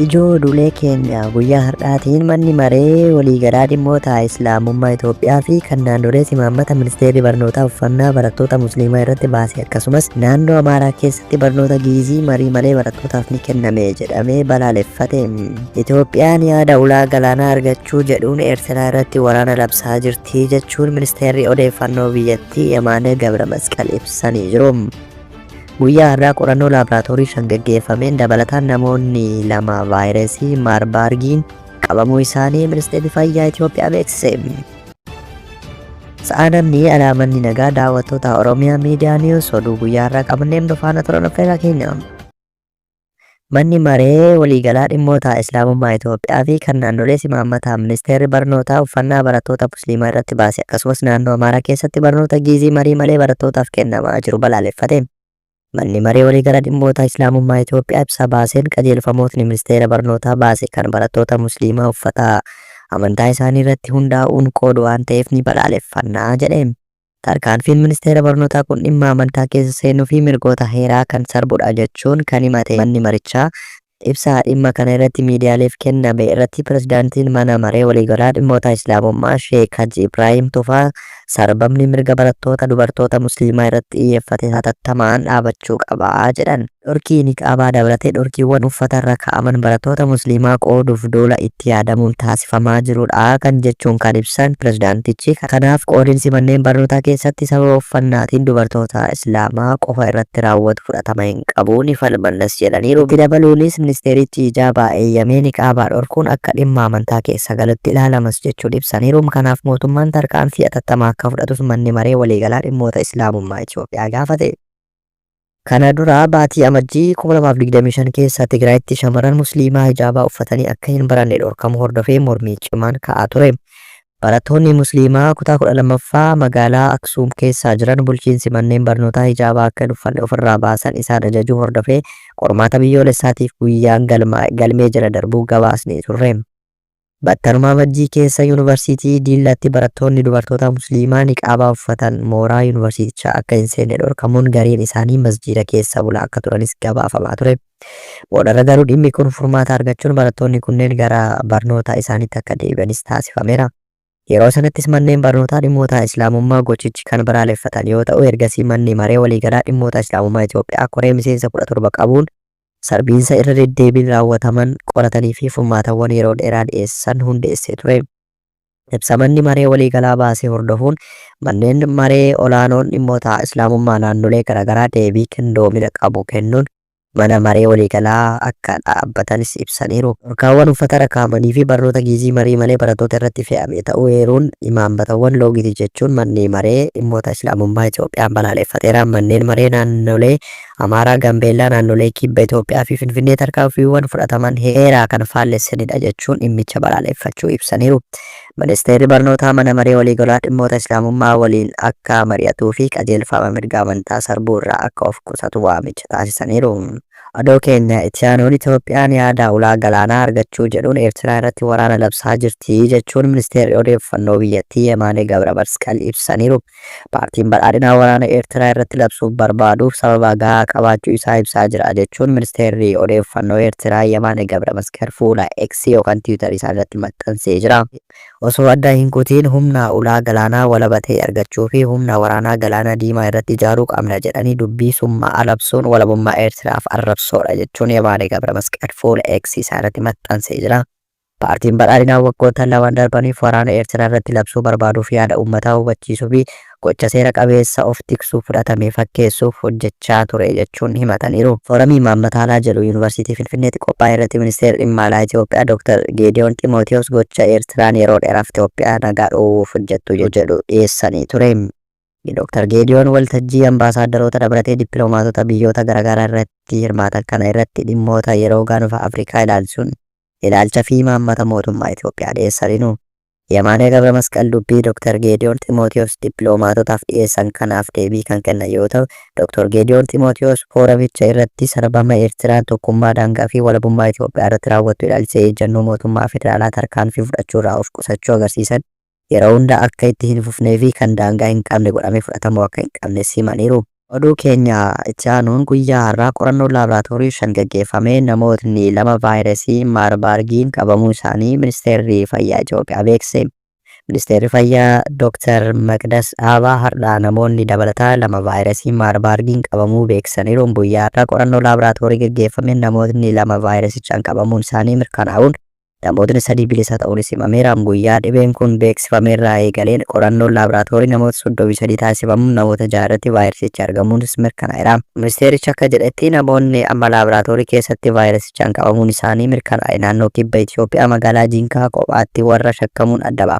Ijoo oduulee keenya guyyaa har'aatiin manni maree waliigalaa dhimmoota Islaamummaa Itoophiyaa fi kan naannolee imaammata ministeerri barnootaa uffannaa barattoota Musliimaa irratti baase akkasumas naannoo Amaaraa keessatti barnoota giizii marii malee barattootaaf ni kenname jedhamee balaaleffate. Itoophiyaan yaada ulaa galaanaa argachuu jedhuun Eertiraa irratti waraana labsaa jirti jechuun ministeerri odeeffannoo biyyattii Yemaanee Gabra Masqal ibsanii jiru. Guyyaa har'aa qorannoo laaboraatoorii 5 gaggeeffameen dabalataan namoonni 2 vaayirasii Maarbaargiin qabamuu isaanii ministeerri fayyaa Itoophiyaa beeksise. Sa'aa namni alaamanni nagaa daawwattoota Oromiyaa Miidiyaa Niwus oduu guyyaa har'aa qabanneen dhufaana turan affeerraa keenya. Manni Maree Waliigalaa Dhimmoota Islaamummaa Itoophiyaa fi kan naannolees imaammataa Ministeerri Barnootaa uffannaa barattoota Musliimaa irratti baase akkasumas naannoo Amaaraa keessatti barnoota Giizii marii malee barattootaaf kennamaa jiru balaaleffate. Manni Maree Waliigala Dhimmoota Islaamummaa Itoophiyaa ibsa baaseen qajeelfamootni Ministeera Barnootaa baase kan barattoota Musliimaa uffata amantaa isaanii irratti hundaa'uun qoodu waan ta'eef ni balaaleffanna jedhe. Tarkaanfiin Ministeera Barnootaa kun dhimma amantaa keessa seenuu fi mirgoota heeraa kan sarbudha jechuun kan himate manni marichaa, ibsa dhimma kana irratti miidiyaaleef kenname irratti Pirezidaantiin Mana Maree Waliigalaa Dhimmoota Islaamummaa Sheek Haji Ibraahim Tufaa sarbamni mirga barattoota dubartoota Musliimaa irratti xiyyeeffate hatattamaan dhaabachuu qaba jedhan. Dhorkii niqaabaa dabalatee dhorkiiwwan uffatarra kaa'aman barattoota Musliimaa qooduuf duula itti yaadamuun taasifamaa jirudha kan jechuun kan ibsan pirezidaantichi, kanaaf qoodinsi manneen barnootaa keessatti sababa uffannaatiin dubartoota Islaamaa qofa irratti raawwatu fudhatama hin qabu, ni falmannas jedhaniiru. Itti dabaluunis ministeerichi hijaabaa eeyyamee niqaabaa dhorkuun akka dhimma amantaa keessa galutti ilaalamas jechuun ibsaniiru. Kanaaf mootummaan tarkaanfii atattamaa akka fudhatus Manni Maree Waliigalaa Dhimmoota Islaamummaa Itoophiyaa gaafate. Kana dura baatii Amajjii 2025 keessa Tigraayitti shamarran Musliimaa hijaabaa uffatanii akka hin baranne dhorkamuu hordofee mormii cimaan ka'aa ture. Barattoonni Musliimaa kutaa 12ffaa magaalaa Aksuum keessaa jiran bulchiinsi manneen barnootaa hijaabaa akka hin uffanne ofirraa baasan isaan ajajuu hordofee qormaata biyyoolessaatiif guyyaan galmee jala darbuu gabaasnee turre. Battaluma Amajjii keessa Yuunivarsiitii Diillaatti barattoonni dubartootaa Musliimaa niqaabaa uffatan mooraa yuunivarsiitichaa akka hin seenne dhorkamuun gariin isaanii masjiida keessa bulaa akka turanis gabaafamaa ture. Boodarra garuu dhimmi kun furmaata argachuun barattoonni kunneen gara barnoota isaaniitti akka deebi'anis taasifameera. Yeroo sanattis manneen barnootaa dhimmoota Islaamummaa gochichi kan balaaleffatan yoo ta'u, ergasii Manni Maree Waliigalaa Dhimmoota Islaamummaa Itoophiyaa koree miseensa 17 qabuun sarbiinsa irra deddeebiin raawwataman qoratanii fi furmaatawwan yeroo dheeraa dhiyeessan hundeessee ture. Ibsa Manni Maree Waliigalaa baase hordofuun manneen maree olaanoon dhimmoota Islaamummaa naannolee garaagaraa deebii qindoomina qabu kennuun mana maree waliigalaa akka dhaabbatanis ibsaniiru. Dhorkaawwan uffatarra kaa'amanii fi barnoota giizii marii malee barattoota irratti fe'ame ta'uu eeruun imaammatawwan loogiiti jechuun manni maree dhimmoota Islaamummaa Itoophiyaan balaaleffateera. Manneen maree naannolee Amaaraa, Gambeellaa, naannolee Kibba Itoophiyaa fi Finfinnee tarkaanfiiwwan fudhataman heeraa kan faallessanidha jechuun dhimmicha balaaleffachuu ibsaniiru. Ministeerri Barnootaa Mana Maree Waliigalaa Dhimmoota Islaamummaa waliin akka mari'atuu fi qajeelfama mirga amantaa sarbuu irraa akka of qusatu waamicha taasisaniiru. Oduu keenya itti aanuun Itoophiyaan yaada ulaa galaanaa argachuu jedhuun Eertiraa irratti waraana labsaa jirti jechuun Ministeerri Odeeffannoo biyyattii Yemaanee Gabramasqal ibsaniiru. Paartiin Badhaadhinaa waraana Eertiraa irratti labsuuf barbaaduuf sababa gahaa qabaachuu isaa ibsaa jira jechuun Ministeerri Odeeffannoo Eertiraa Yemaane Gabramasqal fuula X yookan Tiwiitarii isaa irratti maxxansee jira. Osoo adda hin kutiin humna ulaa galaanaa walaba ta'e argachuu fi humna waraanaa Galaana Diimaa irratti ijaaruu qabna jedhanii dubbii summaa'aa labsuun walabummaa Eertiraaf arrabsoodha jechuun Yemaane Gabramasqal fuula X isaa irratti maxxansee jira. Paartiin Badhaadhinaa waggoottan lamaan darbaniif waraana Eertiraa irratti labsuu barbaaduuf yaada uummataa hubachiisuu fi gocha seera qabeessa of tiksuu fudhatame fakkeessuuf hojjechaa ture jechuun himataniiru. Fooramii Imaammata Alaa jedhu Yuunivarsiitii Finfinneetti qophaa'e irratti Ministeerri Dhimma Alaa Itiyoophiyaa Dooktar Geediyoon Ximootiyoos gocha Eertiraan yeroo dheeraaf Itiyoophiyaa nagaa dhoowwuuf hojjettu jedhu dhiyeessanii ture. Dooktar Geediyoon waltajjii ambaasaaddaroota dabalatee dippiloomaatota biyyoota garaagaraa irratti hirmaatan kana irratti dhimmoota yeroo Gaanfa Afrikaa ilaalchisuun ilaalcha fi imaammata mootummaa Itoophiyaa dhiyeessaniiru. Yamaanee Gabramasqal dubbii Dr. Geediyoon Ximootiyoos dippiloomaatotaaf dhiyeessan kanaaf deebii kan kennan yoo ta'u, Dr. Geediyoon Ximootiyoos fooramicha irratti sarbama Eertiraan tokkummaa daangaa fi walabummaa Itoophiyaa irratti raawwattu ilaalchisee ejjannoo mootummaa federaalaa tarkaanfii fudhachuurraa of qusachuu agarsiisan yeroo hunda akka itti hin fufnee fi kan daangaa hin qabne godhamee fudhatamuu akka hin qabnes himaniiru. Oduu keenya itti aanuun guyyaa har'aa qorannoo laaboraatoorii 5 gaggeeffamee namootni 2 vaayirasii Maarbaargiin qabamuu isaanii Ministeerri Fayyaa Itoophiyaa beeksise. Ministeerri Fayyaa Dr. Maqdas Dhaabaa har'a namoonni dabalataa 2 vaayirasii Maarbaargiin qabamuu beeksisaniiru. Guyyaa har'aa qorannoo laaboraatoorii gaggeeffameen namootni 2 vaayirasichaan qabamuun isaanii mirkanaa'uun Namootni 3 bilisa ta'uunis himameera. Guyyaa dhibeen kun beeksifameerraa eegalee qorannoon laaboraatoorii namoota 33 taasifamuun namoota 6 irratti vaayirasichi argamuunis mirkanaa'eera. Ministeerichi akka jedhetti namoonni amma laaboraatoorii keessatti vaayirasichaan qabamuun isaanii mirkanaa'e naannoo Kibba Itiyoophiyaa magaalaa Jinkaa kophaatti warra shakkamuun adda baafame.